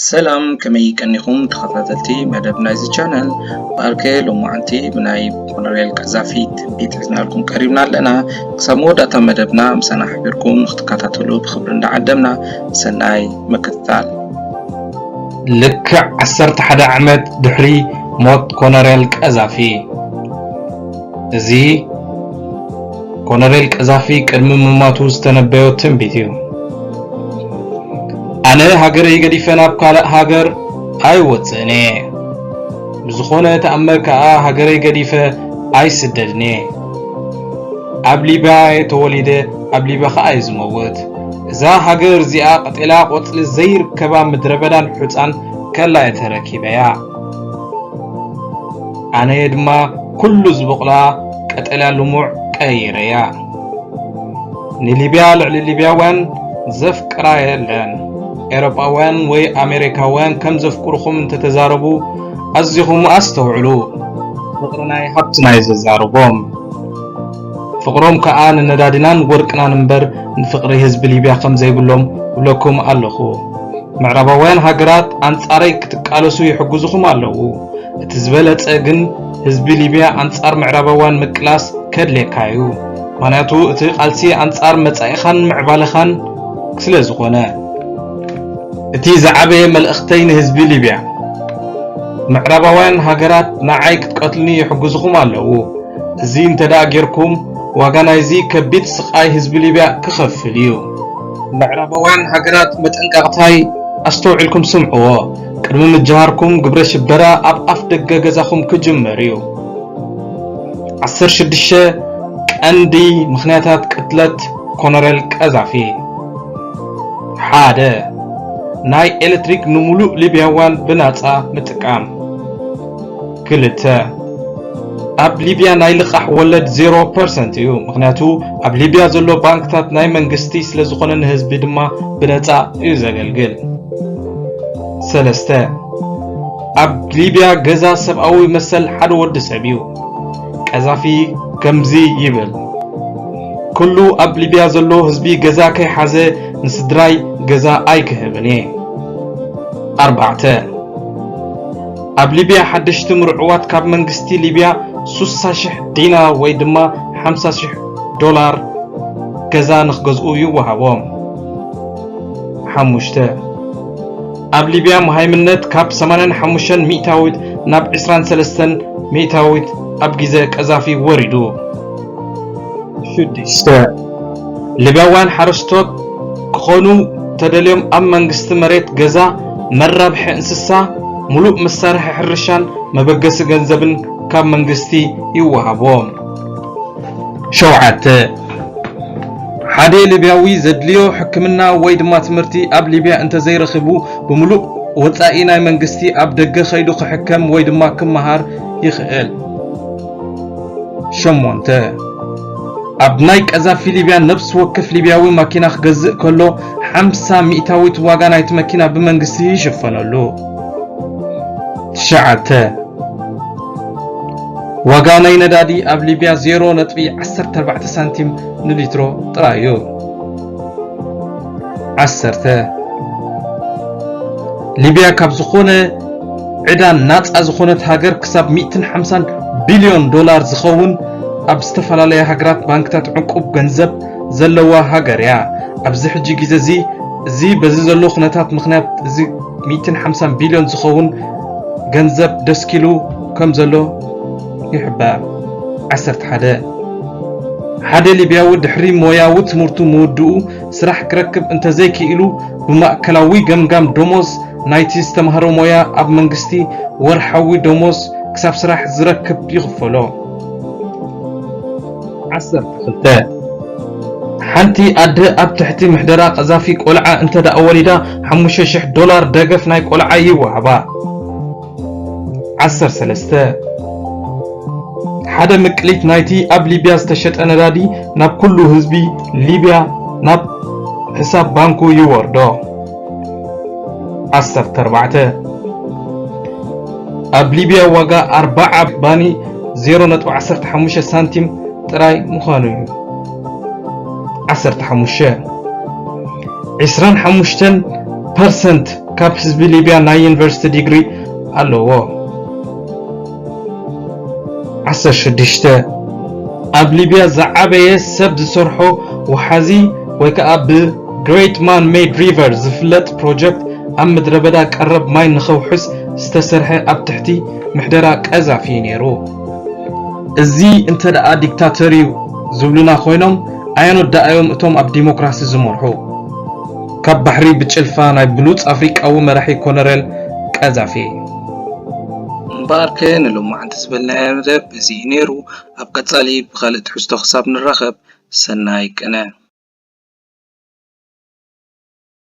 ሰላም፣ ከመይ ቀኒኹም ተኸታተልቲ መደብ ናይዚ ቻነል? ብኣርከ ሎማዓንቲ ብናይ ኮሎኔል ቀዛፊ ትንቢት ሒዝናልኩም ቀሪብና ኣለና። ክሳብ መወዳእታ መደብና ምሳና ሓቢርኩም ንክትከታተሉ ብክብሪ እንዳዓደምና፣ ሰናይ ምክትታል። ልክዕ ዓሰርተ ሓደ ዓመት ድሕሪ ሞት ኮሎኔል ቀዛፊ፣ እዚ ኮሎኔል ቀዛፊ ቅድሚ ምማቱ ዝተነበዮ ትንቢት እዩ። ኣነ ሃገረይ ገዲፈ ናብ ካልእ ሃገር ኣይወፅእን እየ። ብዝኾነ ተኣምር ከኣ ሃገረይ ገዲፈ ኣይስደድን እየ። ኣብ ሊብያ እየ ተወሊደ፣ ኣብ ሊብያ ከኣ እየ ዝመውት። እዛ ሃገር እዚኣ ቀጤላ ቆጽሊ ዘይርከባ ምድረ በዳን ሑጻን ከላ እየ ተረኪበያ። ኣነ ድማ ኩሉ ዝቦቕላ ቀጠልያ ልሙዕ ቀይረያ። ንሊብያ ልዕሊ ሊብያውያን ዘፍቅራ የለን። ኤውሮጳውያን ወይ ኣሜሪካውያን ከም ዘፍቅሩኹም እንተተዛረቡ ኣዚኹም ኣስተውዕሉ። ፍቕሪ ናይ ሃብትና እዩ ዘዛርቦም። ፍቕሮም ከኣ ንነዳድናን ወርቅናን እምበር ንፍቕሪ ህዝቢ ሊብያ ከም ዘይብሎም እብለኩም ኣለኹ። ምዕራባውያን ሃገራት ኣንጻረይ ክትቃለሱ ይሕግዙኹም ኣለዉ። እቲ ዝበለጸ ግን ህዝቢ ሊብያ ኣንጻር ምዕራባውያን ምቅላስ ከድልየካ እዩ። ምኽንያቱ እቲ ቃልሲ ኣንጻር መጻኢኻን ምዕባለኻን ስለ ዝኾነ። እቲ ዝዓበየ መልእኽተይ ንህዝቢ ሊብያ፣ ምዕራባውያን ሃገራት ንዓይ ክትቀትሉኒ ይሕግዙኹም ኣለዉ። እዚ እንተ ደኣ ጌርኩም፣ ዋጋ ናይዚ ከቢድ ስቓይ ህዝቢ ሊብያ ክኸፍል እዩ። ምዕራባውያን ሃገራት መጠንቀቕታይ ኣስተውዒልኩም ስምዕዎ። ቅድሚ ምጅሃርኩም ግብረ ሽበራ ኣብ ኣፍ ደገ ገዛኹም ክጅመር እዩ። ዓሰርተ ሽዱሽተ ቀንዲ ምኽንያታት ቅትለት ኮሎኔል ቀዛፊ። ሓደ፣ ናይ ኤሌክትሪክ ንምሉእ ሊብያውያን ብናጻ ምጥቃም። ክልተ፣ ኣብ ሊብያ ናይ ልቓሕ ወለድ ዜሮ ፐርሰንት እዩ። ምኽንያቱ ኣብ ሊብያ ዘሎ ባንክታት ናይ መንግስቲ ስለ ዝኾነ ንህዝቢ ድማ ብነጻ እዩ ዘገልግል። ሰለስተ፣ ኣብ ሊብያ ገዛ ሰብኣዊ መሰል ሓደ ወዲ ሰብ እዩ። ቀዛፊ ከምዚ ይብል፣ ኩሉ ኣብ ሊብያ ዘሎ ህዝቢ ገዛ ከይሓዘ ንስድራይ ገዛ ኣይክህብን እየ። ኣርባዕተ፣ ኣብ ሊብያ ሓደሽቲ ምርዕዋት ካብ መንግስቲ ሊብያ ሱሳ ሽሕ ዲናር ወይ ድማ ሓምሳ ሽሕ ዶላር ገዛ ንኽገዝኡ ይወሃቦም። ሓሙሽተ፣ ኣብ ሊብያ መሃይምነት ካብ ሰማንያን ሓሙሽተን ሚእታዊት ናብ ዕስራን ሰለስተን ሚእታዊት ኣብ ግዜ ቀዛፊ ወሪዱ። ሽዱሽተ፣ ሊብያውያን ሓረስቶት ክኾኑ ተደልዮም ኣብ መንግስቲ መሬት ገዛ፣ መራብሒ እንስሳ፣ ሙሉእ መሳርሒ ሕርሻን መበገሲ ገንዘብን ካብ መንግስቲ ይወሃቦም። ሸውዓተ፣ ሓደ ሊብያዊ ዘድልዮ ሕክምና ወይ ድማ ትምህርቲ ኣብ ሊብያ እንተዘይረኺቡ፣ ብምሉእ ወጻኢ ናይ መንግስቲ ኣብ ደገ ከይዱ ክሕከም ወይ ድማ ክመሃር ይኽእል። ሸሞንተ፣ ኣብ ናይ ቀዛፊ ሊብያ ነፍሲ ወከፍ ሊብያዊ ማኪና ክገዝእ ከሎ፣ ሓምሳ ሚእታዊት ዋጋ ናይቲ መኪና ብመንግስቲ ይሽፈነሉ። ትሽዓተ፣ ዋጋ ናይ ነዳዲ ኣብ ሊብያ ዜሮ ነጥቢ ዓሰርተ ኣርባዕተ ሳንቲም ንሊትሮ ጥራይ እዩ። ዓሰርተ፣ ሊብያ ካብ ዝኾነ ዕዳ ናጻ ዝኾነት ሃገር ክሳብ ሚእትን ሓምሳን ቢልዮን ዶላር ዝኸውን ኣብ ዝተፈላለያ ሃገራት ባንክታት ዕቁብ ገንዘብ ዘለዋ ሃገር እያ። ኣብዚ ሕጂ ግዜ እዚ፣ እዚ በዚ ዘሎ ኩነታት ምኽንያት እዚ ሚእትን ሓምሳን ቢልዮን ዝኸውን ገንዘብ ደስኪሉ ከም ዘሎ ይሕበር። ዓሰርተ ሓደ፣ ሓደ ሊብያዊ ድሕሪ ሞያዊ ትምህርቱ ምውድኡ ስራሕ ክረክብ እንተዘይክኢሉ፣ ብማእከላዊ ገምጋም ደሞዝ ናይቲ ዝተማህሮ ሞያ ኣብ መንግስቲ ወርሓዊ ደሞዝ ክሳብ ስራሕ ዝረክብ ይኽፈሎ። ዓሰርተ ክልተ፣ ሓንቲ ኣደ ኣብ ትሕቲ ምሕደራ ቀዛፊ ቆልዓ እንተ ደኣ ወሊዳ፣ ሓሙሽተ ሽሕ ዶላር ደገፍ ናይ ቆልዓ ይወሃባ። ዓሰርተ ሰለስተ፣ ሓደ ምቅሊት ናይቲ ኣብ ሊብያ ዝተሸጠ ነዳዲ ናብ ኩሉ ህዝቢ ሊብያ ናብ ሕሳብ ባንኩ ይወርዶ። ዓሰርተ ኣርባዕተ፣ ኣብ ሊብያ ዋጋ ኣርብዓ ባኒ ዜሮ ነጥቢ ዓሰርተ ሓሙሽተ ሳንቲም ጥራይ ምዃኑ እዩ። ዓሰርተ ሓሙሽተ፣ ዕስራን ሓሙሽተን ፐርሰንት ካብ ህዝቢ ሊብያ ናይ ዩኒቨርሲቲ ዲግሪ ኣለዎ። ዓሰርተ ሽዱሽተ ኣብ ሊብያ ዝዓበየ ሰብ ዝሰርሖ ወሓዚ ወይ ከዓ ብ Great Man Made River ዝፍለጥ ፕሮጀክት ኣብ ምድረ በዳ ቀረብ ማይ ንኸውሕስ ዝተሰርሐ ኣብ ትሕቲ ምሕደራ ቀዛፊ እዩ ነይሩ። እዚ እንተ ደኣ ዲክታተር እዩ ዝብሉና ኮይኖም ኣየኖት ደኣ እዮም እቶም ኣብ ዲሞክራሲ ዝመርሑ? ካብ ባሕሪ ብጭልፋ ናይ ብሉጽ ኣፍሪቃዊ መራሒ ኮነሬል ቀዛፊ። እምበኣርከ ንሎማዓንቲ ዝበልናዮ መደብ በዚ እዩ ነይሩ። ኣብ ቀጻሊ ብኻልእ ትሕዝቶ ክሳብ ንራኸብ ሰናይ ቅነ።